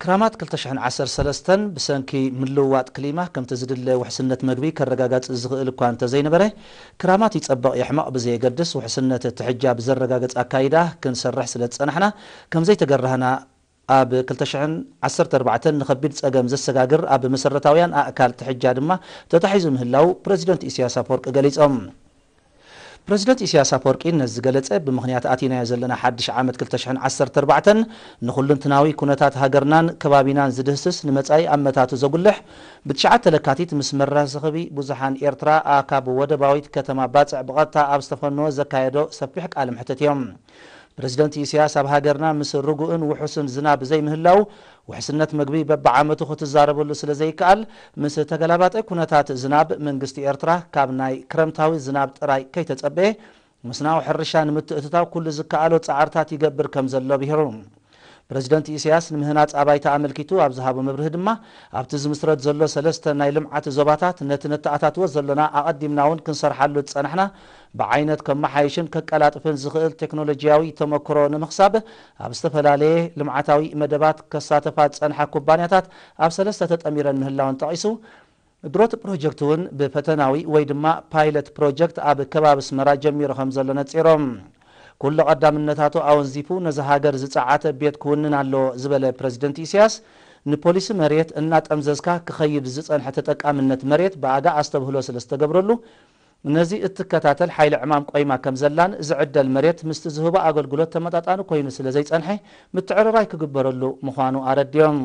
ክራማት ክልተ ሽሕን ዓሰርተ ሰለስተን ብሰንኪ ምልውዋጥ ክሊማ ከምቲ ዝድለ ውሕስነት መግቢ ከረጋጋጽ ዝኽእል እኳ እንተዘይነበረ፣ ክራማት ይጸብቕ ይሕመቕ ብዘየገድስ ውሕስነት እቲ ሕጃ ብዘረጋግጽ ኣካይዳ ክንሰርሕ ስለ ዝጸናሕና፣ ከም ዘይተገራህና ኣብ ክልተ ሽሕን ዓሰርተ ኣርባዕተን ንኸቢድ ጸገም ዘሰጋግር ኣብ መሰረታውያን ኣእካል እቲ ሕጃ ድማ ተታሒዙ ምህላው ፕረዚደንት ኢሳያስ ኣፈወርቂ ገሊጾም። ፕረዚደንት ኢሳያስ ኣፈወርቂ ነዚ ዝገለጸ፣ ብምኽንያት ኣቲናዮ ዘለና ሓድሽ ዓመት ክልተ ሽሕን ዓሰርተ ኣርባዕተን ንኹልንትናዊ ኩነታት ሃገርናን ከባቢናን ዝድህስስ፣ ንመጻኢ ኣመታቱ ዘጉልሕ፣ ብትሽዓተ ለካቲት ምስ መራኸቢ ብዙሓን ኤርትራ ኣብ ካብ ወደባዊት ከተማ ባጽዕ ብቐጥታ ኣብ ዝተፈነወ ዘካየዶ ሰፊሕ ቃለ መሕትት እዮም። ፕረዚደንት ኢሳያስ ኣብ ሃገርና ምስ ርጉእን ውሑስን ዝናብ ዘይምህላው፣ ውሕስነት መግቢ በብዓመቱ ክትዛረበሉ ስለ ዘይከኣል፣ ምስ ተገላባጠ ኩነታት ዝናብ መንግስቲ ኤርትራ ካብ ናይ ክረምታዊ ዝናብ ጥራይ ከይተጸበየ፣ ምስ ናሁ ሕርሻ ንምትእትታው ኩሉ ዝከኣሎ ጻዕርታት ይገብር ከም ዘሎ ኣብሂሩ። ፕረዚደንት ኢሳያስ ንምህናጽ ኣባይቲ ኣመልኪቱ ኣብ ዝሃቦ መብርሂ ድማ፣ ኣብቲ ዝምስረት ዘሎ ሰለስተ ናይ ልምዓት ዞባታት ነቲ ነተኣታትዎ ዘሎና ኣቐዲምና እውን ክንሰርሓሉ ዝጸናሕና ብዓይነት ከመሓይሽን ከቀላጥፍን ዝኽእል ቴክኖሎጂያዊ ተመክሮ ንምኽሳብ ኣብ ዝተፈላለየ ልምዓታዊ መደባት ከሳተፋ ዝጸንሓ ኩባንያታት ኣብ ሰለስተ ተጠሚረን ምህላወን ጠቒሱ፣ ድሮት ፕሮጀክት እውን ብፈተናዊ ወይ ድማ ፓይለት ፕሮጀክት ኣብ ከባቢ ኣስመራ ጀሚሩ ከም ዘሎ ነጺሮም። ኩሉ ቀዳምነታቱ ኣወንዚፉ ነዚ ሃገር ዝጸዓተ ቤት ክውንን ኣለዎ ዝበለ ፕረዚደንት ኢሳያስ፣ ንፖሊሲ መሬት እናጠምዘዝካ ክኸይድ ዝጸንሐ ተጠቃምነት መሬት ብኣጋ ኣስተብህሎ ስለ ዝተገብረሉ፣ ነዚ እትከታተል ሓይሊ ዕማም ቆይማ ከም ዘላን ዝዕደል መሬት ምስቲ ዝህቦ ኣገልግሎት ተመጣጣኒ ኮይኑ ስለ ዘይጸንሐ ምትዕርራይ ክግበረሉ ምዃኑ ኣረድዮም።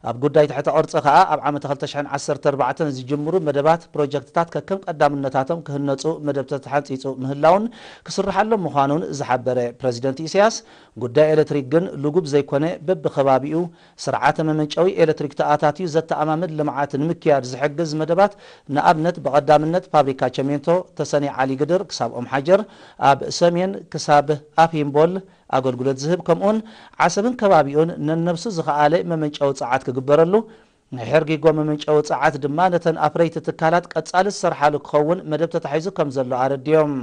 ኣብ ጉዳይ ትሕተ ቅርጺ ከኣ ኣብ ዓመተ ክልተ ሽሕን ዓሰርተ ኣርባዕተን ዝጅምሩ መደባት ፕሮጀክትታት ከከም ቀዳምነታቶም ክህነጹ መደብ ተተሓንጺጹ ምህላውን ክስርሓሎም ምዃኑን ዝሓበረ ፕረዚደንት ኢሳያስ፣ ጉዳይ ኤለትሪክ ግን ልጉብ ዘይኮነ በብኸባቢኡ ስርዓተ መመንጨዊ ኤለትሪክ ተኣታትዩ ዘተኣማምን ልምዓት ንምክያድ ዝሕግዝ መደባት፣ ንኣብነት ብቐዳምነት ፋብሪካ ቸሜንቶ ተሰነይ ዓሊ ግድር ክሳብ ኦም ሓጀር፣ ኣብ ሰሜን ክሳብ ኣፍሂምቦል ኣገልግሎት ዝህብ፣ ከምኡውን ዓሰብን ከባቢኡን ነነብሱ ዝኸኣለ መመንጨዊ ጸዓት ክግበረሉ፣ ናይ ሕርጊጎ መመንጨዊ ጸዓት ድማ ነተን ኣፍረይቲ ትካላት ቀጻሊ ዝሰርሓሉ ክኸውን መደብ ተታሒዙ ከም ዘሎ ኣረድዮም።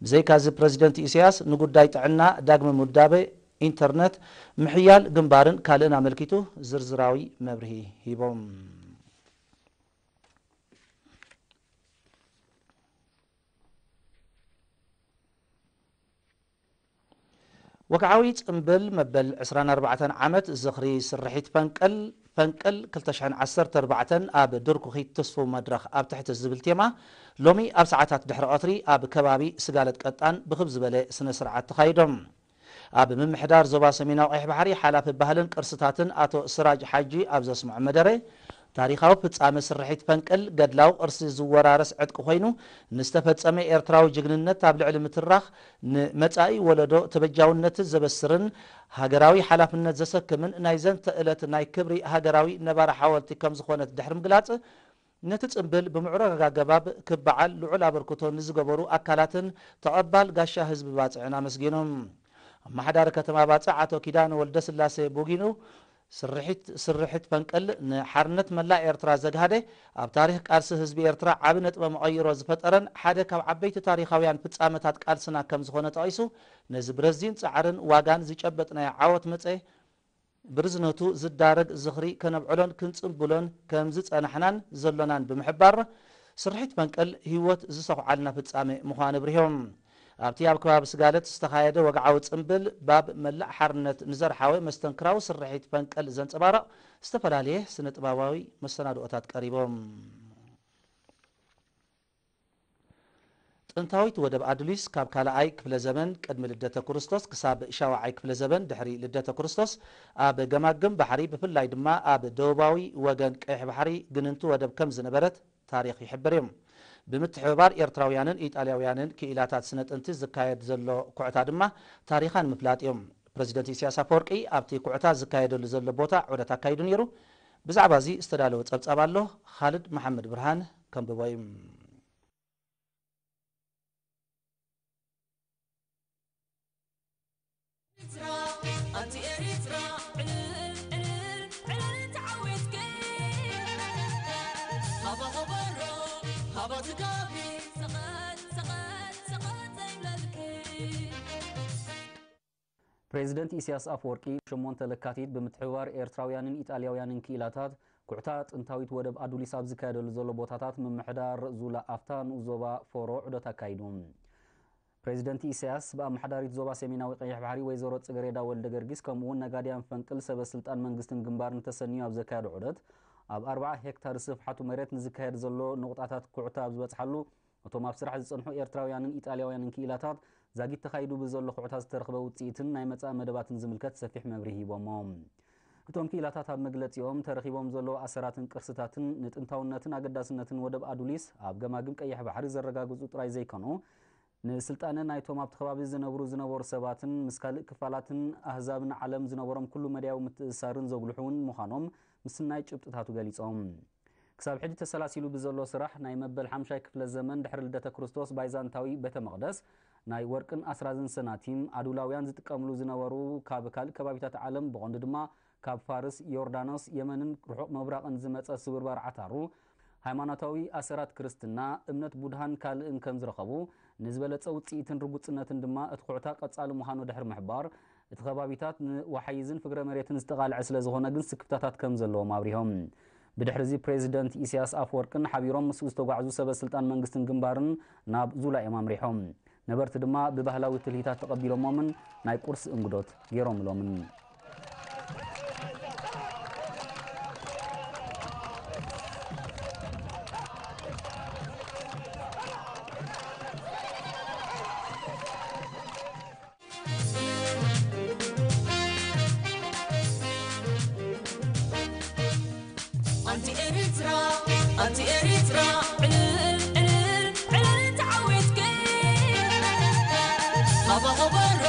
ብዘይካዚ ፕረዚደንት ኢሳያስ ንጉዳይ ጥዕና፣ ዳግመ ምውዳበ ኢንተርነት፣ ምሕያል ግንባርን ካልእን ኣመልኪቱ ዝርዝራዊ መብርሂ ሂቦም። ወግዓዊ ጽምብል መበል ዕስራን ኣርባዕተን ዓመት ዝኽሪ ስርሒት ፈንቅል፣ ፈንቅል ክልተ ሽሕን ዓሰርተ ኣርባዕተን ኣብ ድርኩኺት ትስፉው መድረኽ ኣብ ትሕቲ ዝብል ቴማ፣ ሎሚ ኣብ ሰዓታት ድሕሪ ቀትሪ ኣብ ከባቢ ስጋለት ቀጣን ብኽብ ዝበለ ስነ ስርዓት ተኻይዶም። ኣብ ምምሕዳር ዞባ ሰሜናዊ ቀይሕ ባሕሪ ሓላፊ ባህልን ቅርስታትን ኣቶ ስራጅ ሓጂ ኣብ ዘስምዖ መደረ፣ ታሪኻዊ ፍጻመ ስርሒት ፈንቅል ገድላዊ ቅርሲ ዝወራረስ ዕጥቂ ኮይኑ፣ ንዝተፈጸመ ኤርትራዊ ጅግንነት ኣብ ልዕሊ ምትራኽ፣ ንመጻኢ ወለዶ ተበጃውነትን ዘበስርን ሃገራዊ ሓላፍነት ዘሰክምን ናይ ዘንተ ዕለት ናይ ክብሪ ሃገራዊ ነባሪ ሓወልቲ ከም ዝኾነት ድሕሪ ምግላጽ፣ ነቲ ጽምብል ብምዕሩግ ኣገባብ ክበዓል ልዑል ኣበርክቶ ንዝገበሩ ኣካላትን ተቐባል ጋሻ ህዝቢ ባጽዕን ኣመስጊኖም። ኣመሓዳሪ ከተማ ባጽዕ ኣቶ ኪዳነ ወልደስላሴ ቡጊኑ፣ ስርሒት፣ ስርሒት ፈንቅል ንሓርነት መላእ ኤርትራ ዘግሃደ፣ ኣብ ታሪኽ ቃልሲ ህዝቢ ኤርትራ ዓቢ ነጥበ መቐይሮ ዝፈጠረን ሓደ ካብ ዓበይቲ ታሪኻውያን ፍጻመታት ቃልስና ከም ዝኾነ ጠቒሱ፣ ነዚ ብረዚን ጻዕርን ዋጋን ዝጨበጥናዮ ዓወት መጸ ብርዝነቱ ዝዳረግ ዝኽሪ ከነብዕሎን ክንጽምብሎን ከም ዝጸናሕናን ዘሎናን ብምሕባር፣ ስርሒት ፈንቅል ህይወት ዝሰኹዓልና ፍጻመ ምዃኑ ኣብሪሆም። ኣብቲ ኣብ ከባቢ ስጋለት ዝተኻየደ ወግዓዊ ጽምብል፣ ባብ መላእ ሓርነት ንዘርሓወ መስተንክራዊ ስርሒት ፈንቅል ዘንጸባርቕ ዝተፈላለየ ስነ-ጥበባዊ መሰናድኦታት ቀሪቦም። ጥንታዊት ወደብ ኣዱሊስ ካብ ካልኣይ ክፍለ ዘመን ቅድሚ ልደተ ክርስቶስ ክሳብ ሻውዓይ ክፍለ ዘመን ድሕሪ ልደተ ክርስቶስ ኣብ ገማግም ባሕሪ፣ ብፍላይ ድማ ኣብ ደቡባዊ ወገን ቀይሕ ባሕሪ ግንንቲ ወደብ ከም ዝነበረት ታሪኽ ይሕብር እዩ። ብምትሕብባር ኤርትራውያንን ኢጣልያውያንን ክኢላታት ስነ ጥንቲ ዝካየድ ዘሎ ኩዕታ ድማ ታሪኻ ንምፍላጥ እዮም። ፕረዚደንት ኢሳያስ ኣፈወርቂ ኣብቲ ኩዕታ ዝካየደሉ ዘሎ ቦታ ዑደት ኣካይዱ ነይሩ። ብዛዕባ እዚ ዝተዳለወ ጸብጻብ ኣሎ፣ ኻልድ መሓመድ ብርሃን ከንብቦ እዩ። ፕሬዚደንት ኢሳያስ ኣፈወርቂ ሸሞንተ ለካቲት ብምትሕብባር ኤርትራውያንን ኢጣልያውያንን ክኢላታት ኩዕታ ጥንታዊት ወደብ ኣዱሊስ ኣብ ዝካየደሉ ዘሎ ቦታታት ምምሕዳር ዙላ ኣፍታ ንኡስ ዞባ ፎሮ ዑደት ኣካይዱ። ፕሬዚደንት ኢሳያስ ብኣመሓዳሪት ዞባ ሰሜናዊ ቀይሕ ባሕሪ ወይዘሮ ጽገሬዳ ወልደ ገርጊስ ከምኡ እውን ነጋድያን ፈንቅል ሰበ ስልጣን መንግስትን ግንባርን ተሰንዩ ኣብ ዘካየዶ ዑደት ኣብ ኣርብዓ ሄክታር ስፍሓቱ መሬት ንዝካየድ ዘሎ ንቑጣታት ኩዕታ ኣብ ዝበጽሓሉ እቶም ኣብ ስራሕ ዝጸንሑ ኤርትራውያንን ኢጣልያውያንን ክኢላታት ዛጊት ተኻይዱ ብዘሎ ኩዕታ ዝተረኽበ ውጽኢትን ናይ መጻኢ መደባትን ዝምልከት ሰፊሕ መብርሂ ሂቦሞ። እቶም ክኢላታት ኣብ መግለጺኦም ተረኺቦም ዘለዉ ኣሰራትን ቅርስታትን ንጥንታውነትን ኣገዳስነትን ወደብ ኣዱሊስ ኣብ ገማግም ቀይሕ ባሕሪ ዘረጋግጹ ጥራይ ዘይኮኑ ንስልጣነ ናይቶም ኣብቲ ከባቢ ዝነብሩ ዝነበሩ ሰባትን ምስ ካልእ ክፋላትን ኣህዛብን ዓለም ዝነበሮም ኩሉ መዳያዊ ምትእስሳርን ዘጉልሑ እውን ምዃኖም ምስናይ ጭብጥታቱ ገሊጾም። ክሳብ ሕጂ ተሰላሲሉ ብዘሎ ስራሕ ናይ መበል ሓምሻይ ክፍለ ዘመን ድሕሪ ልደተ ክርስቶስ ባይዛንታዊ ቤተ መቕደስ ናይ ወርቅን ኣስራዝን ሰናቲም ኣዱላውያን ዝጥቀምሉ ዝነበሩ ካብ ካልእ ከባቢታት ዓለም ብቐንዱ ድማ ካብ ፋርስ፣ ዮርዳኖስ፣ የመንን ርሑቕ ምብራቕን ዝመጸ ስብርባር ዓታሩ ሃይማኖታዊ ኣሰራት ክርስትና፣ እምነት ቡድሃን ካልእን ከም ዝረኸቡ፣ ንዝበለጸ ውጽኢትን ርጉጽነትን ድማ እቲ ኩዕታ ቀጻሊ ምዃኑ ድሕሪ ምሕባር፣ እቲ ከባቢታት ንወሓይዝን ፍግረ መሬትን ዝተቓልዐ ስለ ዝኾነ ግን ስክፍታታት ከም ዘለዎም ኣብሪሆም። ብድሕሪ እዚ ፕሬዚደንት ኢሳያስ ኣፈወርቅን ሓቢሮም ምስኡ ዝተጓዕዙ ሰበ ስልጣን መንግስትን ግንባርን ናብ ዙላ እዮም ኣምሪሖም። ነበርቲ ድማ ብባህላዊ ትልሂታት ተቐቢሎሞምን ናይ ቁርሲ እንግዶት ገይሮምሎምን። ኣንቲ ኤሪትራ ኣንቲ ኤሪትራ ዕልል ዕልል ዕልል ተዓዊትኪ ሃባ ከበሮ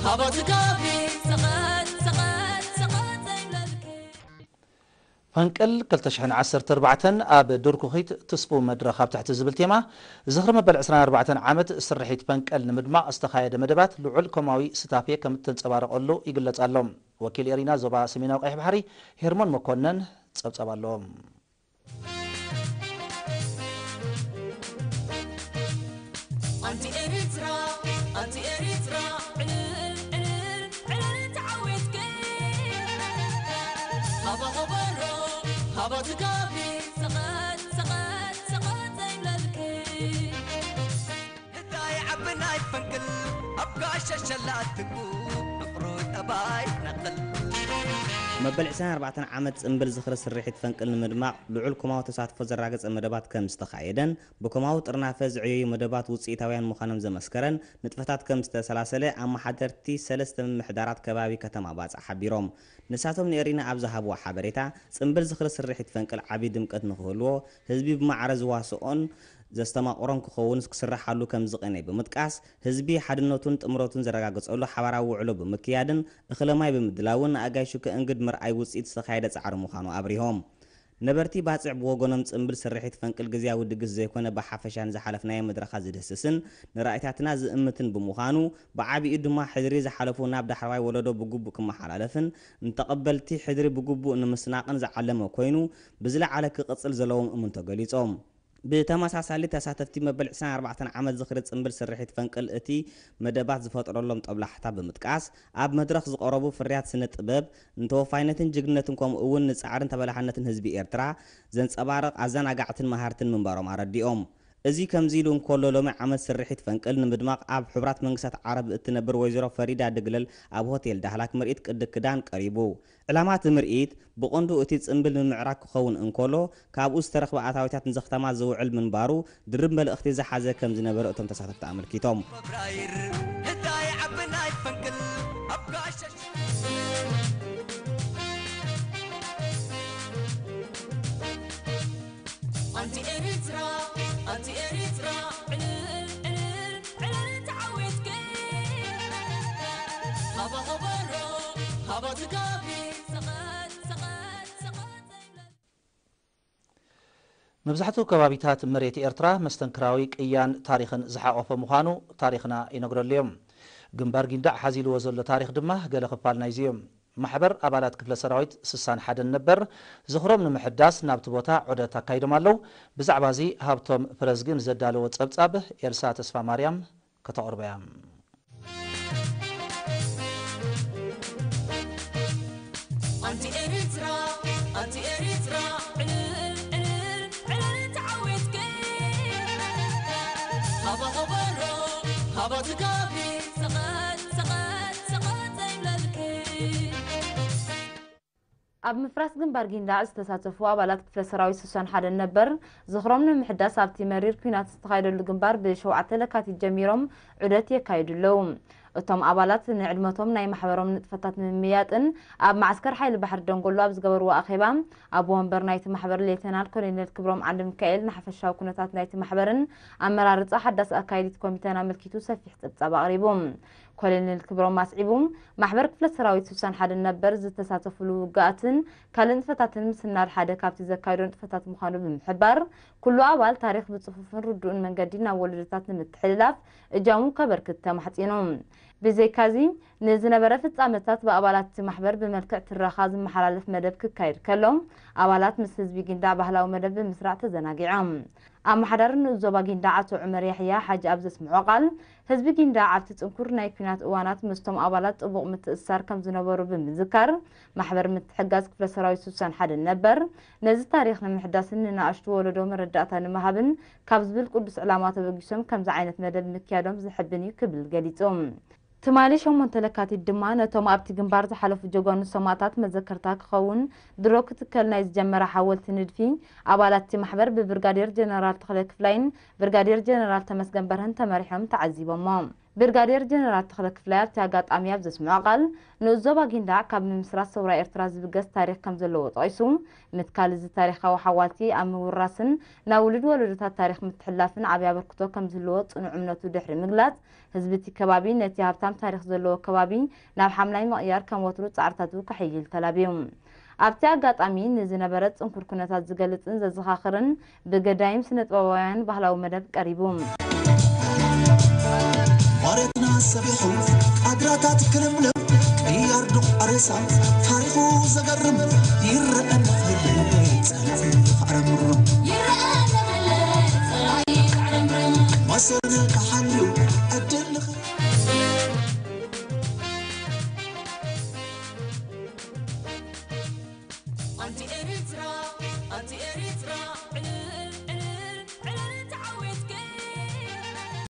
ሃባ ትጋቢ ሰቐት ሰቐት ሰቐት ዘይብለልኪ። ፈንቅል ክልተ ሽሕን ዓሰርተ ኣርባዕተን ኣብ ድርኩኺት ትስፉው መድረኽ ኣብ ትሕቲ ዝብል ቴማ ዝኽሪ መበል ዕስራን ኣርባዕተን ዓመት ስርሒት ፈንቅል ንምድማቕ ዝተኻየደ መደባት ልዑል ኮማዊ ስታፌ ከም እተንጸባረቐሉ ይግለጽ ኣሎ። ወኪል ኤሪና ዞባ ሰሜናዊ ቀይሕ ባሕሪ ሄርሞን መኮነን ጸብጻብ ኣለዎ። ኣንቲ ኤሪትራ ኣንቲ ኤሪትራ ዕልል ዕልል ዕልል ተዓዊትኪ ሃባ ከበሮ ሃባ ትጋቢ ሰቐት ሰቐት ሰቐት ዘይብለልኪ ህዳይ ዓቢ ናይ ፈንቅል ኣብ ጋሻ ሸላትኩ ፍቕሩ ጠባይ ነቕል። መበል ዕስራን ኣርባዕተን ዓመት ጽምብል ዝኽሪ ስርሒት ፈንቅል ንምድማቕ ልዑል ኮማዊ ተሳትፎ ዘረጋገጸ መደባት ከም ዝተኻየደን ብኮማዊ ጥርናፈ ዝዕየዩ መደባት ውጽኢታውያን ምዃኖም ዘመስከረን ንጥፈታት ከም ዝተሰላሰለ ኣመሓደርቲ ሰለስተ ምምሕዳራት ከባቢ ከተማ ባጽዕ ሓቢሮም። ንሳቶም ንኤሪና ኣብ ዝሃብዎ ሓበሬታ ጽምብል ዝኽሪ ስርሒት ፈንቅል ዓቢ ድምቀት ንኽህልዎ ህዝቢ ብማዕረ ዝዋስኦን ዘስተማቕሮን ክኸውን ክስርሓሉ ከም ዝቐነየ ብምጥቃስ ህዝቢ ሓድነቱን ጥምረቱን ዘረጋግጸሉ ሓባራዊ ውዕሎ ብምክያድን እኽለ ማይ ብምድላውን ንኣጋይሹ ከእንግድ ምርኣይ ውጽኢት ዝተኻየደ ጻዕሪ ምዃኑ ኣብሪሆም። ነበርቲ ባጽዕ ብወገኖም ጽምብል ስርሒት ፈንቅል ግዝያዊ ድግስ ዘይኮነ ብሓፈሻ ንዝሓለፍናዮ መድረኻት ዝድህስስን ንራእይታትና ዝእምትን ብምዃኑ ብዓቢኡ ድማ ሕድሪ ዝሓለፉ ናብ ዳሕረዋይ ወለዶ ብግቡእ ክመሓላለፍን ንተቐበልቲ ሕድሪ ብግቡእ ንምስናቕን ዝዓለመ ኮይኑ ብዝለዓለ ክቕጽል ዘለዎም እምንቶ ገሊጾም። ብተመሳሳሊ ተሳተፍቲ መበል ዕስራን ኣርባዕተን ዓመት ዝኽሪ ጽምብል ስርሒት ፈንቅል እቲ መደባት ዝፈጠረሎም ጦብላሕታ ብምጥቃስ ኣብ መድረኽ ዝቐረቡ ፍርያት ስነ ጥበብ ንተወፋይነትን ጅግንነትን ከምኡ እውን ንጻዕርን ተበላሕነትን ህዝቢ ኤርትራ ዘንጸባርቕ ኣዘናጋዕትን መሃርትን ምንባሮም ኣረዲኦም። እዚ ከምዚ ኢሉ እንከሎ ሎሚ ዓመት ስርሒት ፈንቅል ንምድማቕ ኣብ ሕቡራት መንግስታት ዓረብ እትነብር ወይዘሮ ፈሪዳ ድግለል ኣብ ሆቴል ዳህላክ ምርኢት ቅዲ ክዳን ቀሪቡ። ዕላማ እቲ ምርኢት ብቐንዱ እቲ ጽምብል ንምምዕራግ ክኸውን እንከሎ ካብኡ ዝተረኽበ ኣታዊታት ንዘኽተማ ዝውዕል ምንባሩ ድርብ መልእኽቲ ዝሓዘ ከም ዝነበረ እቶም ተሳተፍቲ ኣመልኪቶም። ኣንቲ ኤሪትራ ኣንቲ ኤሪትራ ዕልል ዕልል ዕልል ተዓዊትኪ ሃባ ከበሮ ሃባ ትጋቢ ሰቐት ሰቐት ሰቐት ዘይብለል መብዛሕትኡ ከባቢታት መሬት ኤርትራ መስተንክራዊ ቅያን ታሪኽን ዝሓቖፈ ምዃኑ ታሪኽና ይነግረሉ እዮም። ግንባር ጊንዳዕ ሓዚልዎ ዘሎ ታሪኽ ድማ ገለ ክፋል ናይዚ እዩ። ማሕበር ኣባላት ክፍለ ሰራዊት ስሳን ሓደን ነበር ዝኽሮም ንምሕዳስ ናብቲ ቦታ ዑደት ኣካይዶም ኣለዉ። ብዛዕባ እዚ ሃብቶም ፍረዝግን ዘዳለዎ ጸብጻብ ኤልሳ ተስፋ ማርያም ከተቕርቦ እያ። ኣንቲ ኤሪትራ፣ ኣንቲ ኤሪትራ፣ ዕልል፣ ዕልል፣ ዕልል ተዓዊትኪ። ሃባ ከበሮ፣ ሃባ ትጋቢ፣ ሰቐት፣ ሰቐት፣ ሰቐት ዘይብለልኪ። ኣብ ምፍራስ ግንባር ጊንዳዕ ዝተሳተፉ ኣባላት ክፍለ ሰራዊት ስሳን ሓደን ነበር ዝኽሮም ንምሕዳስ ኣብቲ መሪር ኲናት ዝተኻየደሉ ግንባር ብሸውዓተ ለካቲት ጀሚሮም ዑደት የካይዱ ኣለዉ። እቶም ኣባላት ንዕድመቶም ናይ ማሕበሮም ንጥፈታት ንምምያጥን ኣብ ማዕስከር ሓይሊ ባሕሪ ደንጎሎ ኣብ ዝገበርዎ ኣኼባ፣ ኣቦ ወንበር ናይቲ ማሕበር ሌተናል ኮሎኔል ክብሮም ዓንደሚካኤል ንሓፈሻዊ ኩነታት ናይቲ ማሕበርን ኣመራርጻ ሓዳስ ኣካይዲት ኮሚተን ኣመልኪቱ ሰፊሕ ጸብጻብ ኣቕሪቡ። ኮሎኔል ክብሮም ኣስዒቡ፣ ማሕበር ክፍለ ሰራዊት ስሳን ሓደን ነበር ዝተሳተፉሉ ውግኣትን ካልእ ንጥፈታትን ምስናድ ሓደ ካብቲ ዘካየዶ ንጥፈታት ምዃኑ ብምሕባር፣ ኩሉ ኣባል ታሪኽ ብጽፉፍን ርዱእን መንገዲ ናብ ወለዶታት ንምትሕልላፍ እጃሙ ከበርክት ተማሕጺኑ። ብዘይካዚ፣ ንዝነበረ ፍጻመታት ብኣባላት እቲ ማሕበር ብመልክዕ ትረኻ ዝመሓላለፍ መደብ ክካየድ ከሎ፣ ኣባላት ምስ ህዝቢ ጊንዳዕ ባህላዊ መደብ ብምስራዕ ተዘናጊዖም። ኣመሓዳሪ ንኡስ ዞባ ጊንዳዕ ኣቶ ዑመር ያሕያ ሓጂ ኣብ ዘስምዖ ቃል፣ ህዝቢ ጊንዳዕ ኣብቲ ጽንኩር ናይ ኲናት እዋናት ምስቶም ኣባላት ጥቡቕ ምትእስሳር ከም ዝነበሩ ብምዝካር፣ ማሕበር ምትሕግጋዝ ክፍለ ሰራዊት ስሳን ሓደን ነበር፣ ነዚ ታሪኽ ንምሕዳስን ንናእሽቱ ወለዶ መረዳእታ ንምሃብን ካብ ዝብል ቅዱስ ዕላማ ተበጊሶም ከምዚ ዓይነት መደብ ምክያዶም ዘሐብን እዩ ክብል ገሊጹ። ትማሊ ሸሞንተ ለካቲት ድማ ነቶም ኣብቲ ግንባር ዝሓለፉ ጀጋኑ ሰማእታት መዘከርታ ክኸውን ድሮ ክትከል ናይ ዝጀመረ ሓወልቲ ንድፊ ኣባላት እቲ ማሕበር ብብርጋዴር ጀነራል ተኽለ ክፍላይን ብርጋዴር ጀነራል ተመስገን በርሀን ተመሪሖም ተዓዚቦሞ። ብርጋዴር ጀነራል ተኽለ ክፍላይ ኣብቲ ኣጋጣሚ ኣብ ዘስምዖ ቃል፣ ንኡስ ዞባ ጊንዳዕ ካብ ምምስራት ሰውራ ኤርትራ ዝብገስ ታሪኽ ከም ዘለዎ ጠቒሱ፣ ምትካል እዚ ታሪኻዊ ሓዋልቲ ኣብ ምውራስን ናብ ውሉድ ወለዶታት ታሪኽ ምትሕልላፍን ዓቢ ኣበርክቶ ከም ዝህልዎ ጽኑዕ እምነቱ ድሕሪ ምግላጽ፣ ህዝቢ እቲ ከባቢ ነቲ ሃብታም ታሪኽ ዘለዎ ከባቢ ናብ ሓምላይ ምቕያር ከም ወትሩ ጻዕርታቱ ከሐይል ተላብዩ። ኣብቲ ኣጋጣሚ ንዝነበረ ጽንኩር ኩነታት ዝገልጽን ዘዘኻኽርን ብገዳይም ስነ-ጥበባውያን ባህላዊ መደብ ቀሪቡ። መሬትና ሰቢሑ ኣግራታት ክልምልም ቅያር ዱቕ ሬሳ ታሪኹ ዘገርም ይረአን ጸለፍ ፋዕረ ምሮ